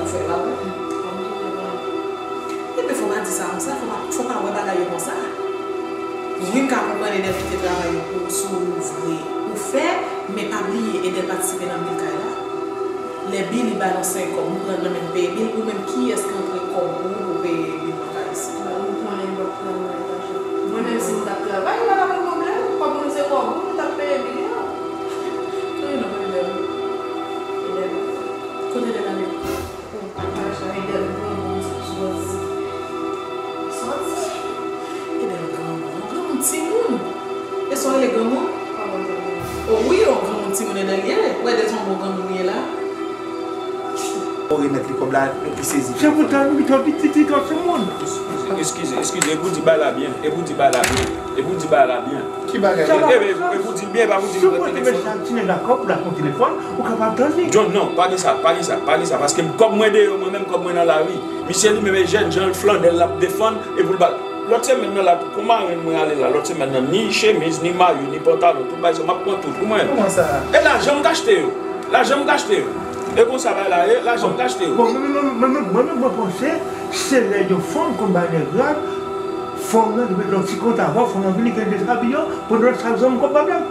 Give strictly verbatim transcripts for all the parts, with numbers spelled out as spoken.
Fè pa bon. Ebyen, fò pa di sa konsa, fò pa, fò pa wè bagay yo konsa. Wi, m ka konprann Edel kite travay yo pou sou vre ou fè, men pa bliye Edel patisipe nan bil kay la. Lè bil li ba nou senk kòb, ou pran nan men peye bil, ou menm kiyès ki antre kòb pou ou pou peye bil nan kay isit la? Ou konnen m p ap travay, Tacha. Mwen menm si m t ap travay, m pa t ap gen pwoblèm. Kòb mwen se kòb ou, m t ap peye bil yo. Kote Edel? Edel. Kote Edel ale? Tacha, Edel granmoun soti. Soti? Edel granmoun. Granmoun timoun. E sa w rele granmoun? O wi, yon granmoun timoun Edel ye. Ou wè Edel se yon bon granmoun li ye la. Ou remèt li kòb la, epi sezi. Se pou tan nou pito pitit li twòp sou moun. Eskize, eskize, epi w di bagay la byen, epi w di bagay la byen, epi w di bagay la byen. Ki bagay? Sa va, e, e, sa, e pou di l byen, pa pou di l pran telefòn. Si w pran ti mesaj, ti nèg la kòb la, pran telefòn, ou kapab tann li. John, non, pa gen sa, pa gen sa, pa gen sa, paske kòb mwen deyò, mwen menm kòb mwen nan lari. Misye li menm e jèn jan l flannè, l ap defann, e pou l ba. Lòt semèn nan la, tou, kon marenn mwen ale la, lòt semèn nan, ni chemiz, ni mayo, ni pantalon, tout bagay sa, m ap pran tout, ou mwen. Kòman sa? E lajan m k achte yo. Lajan m k achte yo. E konsa bagay la ye, lajan m k achte yo. Bon, mwen, mwen, mwen, mwen, mwen, mwen panse, se lè yon fanm konn bay nèg rad, fanm nan, li met yon ti kont avè w, fanm nan vini, gen dezabiyan, pandan sa zanmi kòb pa blan.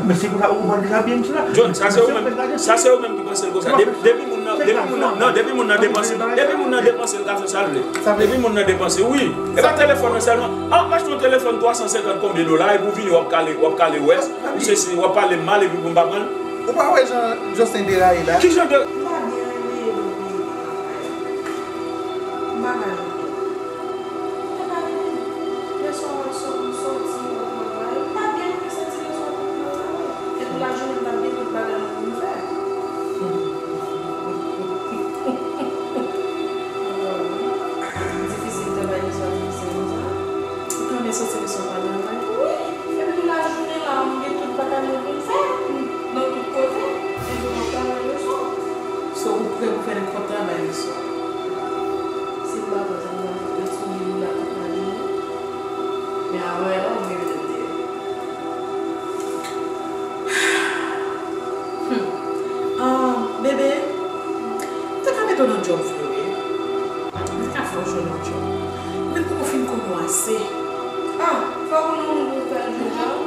Men se konsa ou pa dezabiye misye la. John, sa se ou menm, sa se ou menm ki panse l konsa. Depi, depi moun nan, depi moun nan, non, depi moun nan depanse, depi moun nan depanse, l ka fè sa l vle. Depi moun nan depanse, wi. E pa telefòn nan sèlman. Ah, m achte yon telefòn twa san senkant konbyen dola, epi w vini, w ap kale, w ap kale wès, ou sesi, w ap pale m mal, epi pou m pa pran l. Ou pa wè jan Jocelyn deraye la? Ki jan de... M pa byen renmen Edo vini nan kay la. M pa ka jwenn li. Mwen pa renmen li. Lè swa w ap sò-, m sòti, m al travay. M pa byen renmen santi lè swa pou m al travay. Epi lajounen m t ap gen tout bagay mwen pou m fè. Difisil travay lè swa difisil konsa. Ou ta renmen soti lè swa pou al travay? Wi. Epi tou lajounen la, m gen tout bagay mwen pou m fè. Nan tout kote. Epi m ap travay lè swa. So, ou prè pou fè nenpòt travay lè swa? Si m pa pran sa, m ap ret sou li la tout lajounen. Men avè a, ou vle mete m deyò. Hmm. Ah, bebe, m te ka mete w nan djòb vre, wi. M te ka fè w jwenn yon djòb. Men m poko fin konn ou ase. Ah, fò w konn yon moun pou w fè l jwenn djòb?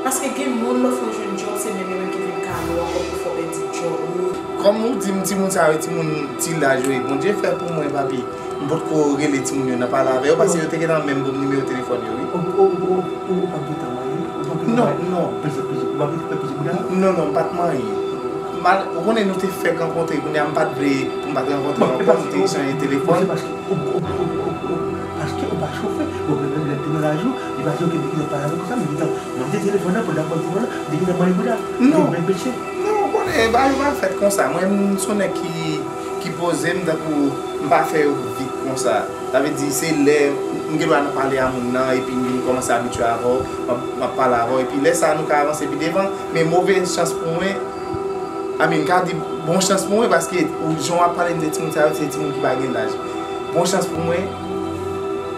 Paske gen moun, lè w fè w jwenn djòb, se menm yo menm ki vin kale w ankò pou fè w pèdi djòb ou. Kòm ou di m, timoun sa yo, timoun ti laj yo ye. Bondye fè pou mwen, papi. M potko rele timoun yo nan pale avè yo, paske yo te gentan menm ban m nimewo telefòn yo, wi. Ou, ou, ou, ou, ou pa t gentan manyen? Ou pa t gentan manyen? Non, non. Peze, peze, ou pa t gentan fè peze bouda? Non, non, m pa t manyen. Mal, ou konnen nou te fèk rankontre, kounye a m pa t vle pou m pa t rankontre w ankò, nou te chanje telefòn. Bon, se paske ou, ou, ou, ou, ou, paske ou pa chofe. Bon, men, men, lè m te nan laj ou, li pa di, "Ok, men ki lè pale avè w konsa, men gentan mande telefòn nan, pandan w pran telefòn nan, li gentan manyen bouda." Non. Li menm pete. Non, ou konnen, bagay yo pa fèt konsa. Mwen, m se yon nèg ki, ki poze m, tankou m pa fè yo vit konsa. Sa vle di, se lè m gen dwa nan pale a moun nan, epi m vin kòmanse abitye avè w, m ap, m ap pale avè w, epi lè sa a, nou ka avanse pi devan. Men move chans pou mwen, I mean, m ka di bon chans pou mwen, paske ou, jan w ap pale m de timoun sa yo, se timoun ki pa gen laj. Bon chans pou mwen,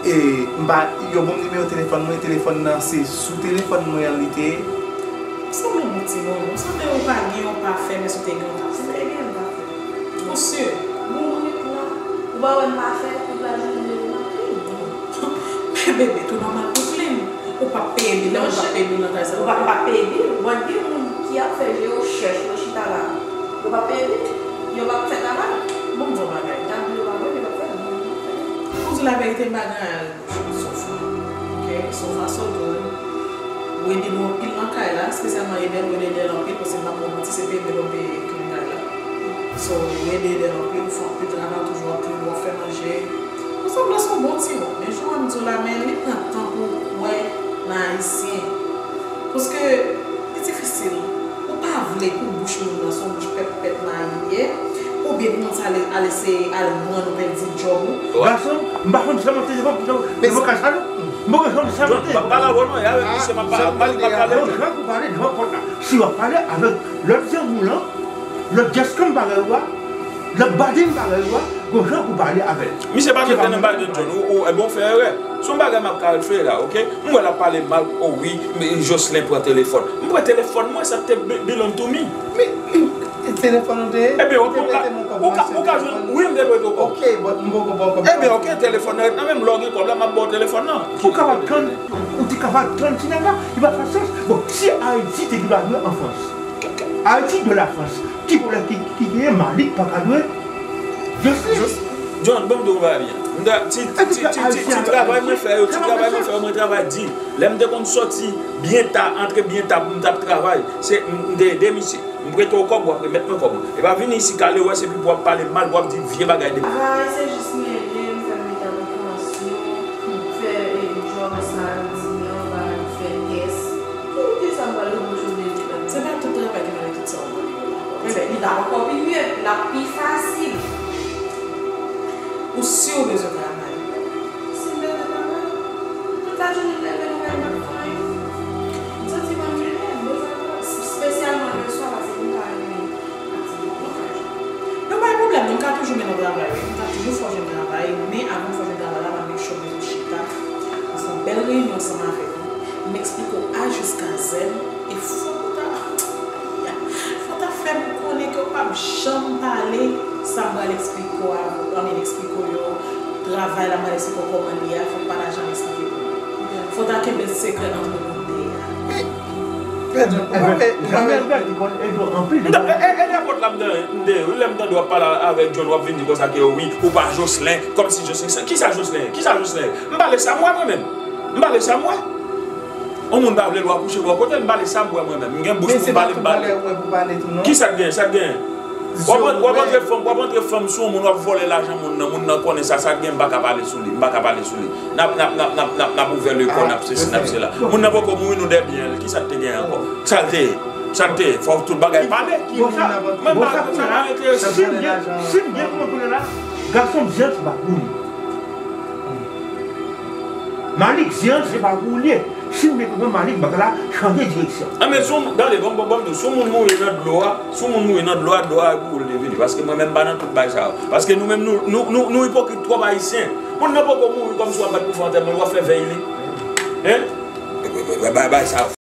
e, m pa, yo ban m nimewo telefòn mwen, telefòn nan, se sou telefòn mwen an li te ye. Ou sanble yon bon timoun, ou sanble ou pa gen yon pafè, men si w te gen yon pafè. Si m te gen yon pafè. Ou si? Bon, mwen menm la, ou pa wè m pa fè tout lajounen m leve m ap plenn. Men bebe, tou nòmal pou plenn. Ou p ap peye bil la, ou p ap peye bil nan kay sa. Ou p ap, p ap peye bil. Bon, gen moun ki ap fè je yo chèch nan chita la. Yo p ap peye bil. Yo p ap fè travay. Bon, m di w yon bagay. Tab yo pa bon, yo p ap fè. Pou di laverite, m pa gen anyen. Sofa. Ok, so far so good. Wede nou anpil nan kay la, espesyalman Edel, Wede Edel anpil, paske m pa pran manti, se peye Edel ap peye clean kay la. So, Wede Edel anpil, ou fè anpil travay, toujou ap clean, w ap fè manje. Ou sanble se yon bon timoun. Men jan m di w la, men li pran tan pou w kwè nan Ayisyen. Paske, li difisil. Ou pa vle pou bouch moun nan se yon bouch pèpèt nan ye, oubyen pou moun sa ale, ale seye al rann ou pèdi djòb ou. Gason, m pa konn sa mwen te devan, devan kay sa non. M pa konn sa mwen te. M ap pale avè w non, e avèk misye m ap pale, m pa li pa pale. Bon, jan pou pale devan pòt la. Si w ap pale avèk lòt zanmi w lan, lòt djèskann parèy ou a, lòt badin parèy ou a, gon jan pou pale avè l. Misye pa mete nan bagay de John, ou, ou, e bon, fè erè. Se yon bagay m ap ka fè la, ok? M wè l ap pale mal, o wi, men Jocelyn pran telefòn. M pran telefòn mwen, sa te be-, belong to me. Men, men, Telefòn ou te ye? Ebyen, ou te prete m yon kòb, ou ka, ou ka jwenn, wi, m te prete w kòb. Ok, but m poko ba w kòb. Ebyen, ok, telefòn nan ret nan men m, lè w gen kòb la, m ap ba w telefòn nan. Ou kapab tann, ou te kapab tann ti nèg la, li pa fè sans. Bon, si Ayiti te gen dwa dwe an Frans, Ayiti dwe la Frans, ki pwoblèm ki, ki genyen, Malik pa ka dwe Joseph? John, ban m di w yon bagay byen. M ta, ti, ti, ti, ti, ti travay mwen fè yo, ti travay mwen fè yo, mwen travay di. Lè m te konn sòti byen ta, antre byen ta pou m t ap travay, se, m, m te ede misye. M prete w kòb, w ap remèt mwen kòb mwen. E pa vini isi kale wès epi pou w ap pale m mal, pou w ap di vye bagay de. Travay, se jis m ede, m fè m mete aplikasyon, m fè, e, djòb sa yo di an, ba m fè tès. Pou ki sa m pral debouche de li la? Se pa tout travay ki mande tout sa w mande yo la. Enben, li ta ankò pi mye, l ap pi fasil. Ou si w bezwen travay? Si m bezwen travay, tout lajounen m leve nan kay m ap fè anyen. M santi m annuiye, m bezwen travay. Espesyalman leswa, paske m pa renmen aktivite nan kay. Yo pa gen pwoblèm, non, m ka toujou mennen w travay, wi. M ka toujou fè w jwenn travay, men avan m fè w jwenn travay la, m ap make sure m chita. M fè yon bèl reyinyon ansanm avèk ou. M eksplike w A jiska Z, e fòk ou ta, fòk w ta fè m konnen ke w p ap janm pale sa m pral eksplike w a, I mean, eksplike w yo, travay la, m pral eksplike w kòman l ye a, fòk w pa ta janm eksplike pou mwen. Fòk w ta kenbe l sekrè ant nou de a. Pèdi, ou pa wè, ou pa wè. Janm te di konn ede w anpil. E, e, e nenpòt la m tande, m tande, wi, lè m tande w ap pale avèk John, w ap vin di konsa ke wi, ou pa Jocelyn, kòmsi Jocelyn, kisa Jocelyn, kisa Jocelyn? M pale sa m wè mwen menm. M pale sa m wè. Yon moun pa vle lwa kouche bò kote l, m pale sa m wè mwen menm. M gen bouch pou m pale, m pale. Men se pa tout bagay ou wè pou pale tou, non. Kisa k gen? Sa k gen? W ap, w ap antre fanm, w ap antre fanm sou yon moun, w ap vòlè lajan moun nan, moun nan konnen sa, sa k gen, m pa ka pale sou li, m pa ka pale sou li. N ap, n ap, n ap, n ap, n ap, n ap ouvè lekò, n ap sesi, n ap sela. Moun nan poko mouri, nou dèyè byen l, kisa l te gen ankò? Sa l te ye? Sa l te ye? Fòk tout bagay pale. Bon, sa, men bon, sa kounye la, si m gen, si m gen kòman kounye la, gason m jan se pa pou li. Malik, Jean, se pa pou ou l ye. Si m mete mwen Malik, bagay la chanje direksyon. A, men si w, gade, ban m, ban m di w, si yon moun mouri nan dlo a, si yon moun mouri nan dlo a, dlo a e pou ou l te vini. Paske mwen menm m pa nan tout bagay sa yo. Paske nou menm, nou, nou, nou, nou ipokrit twòp ayisyen. Moun nan poko mouri kòmsi w ap bat pou fè antèman, w ap fè vèy li. Hein? Bay, bay, bay sa.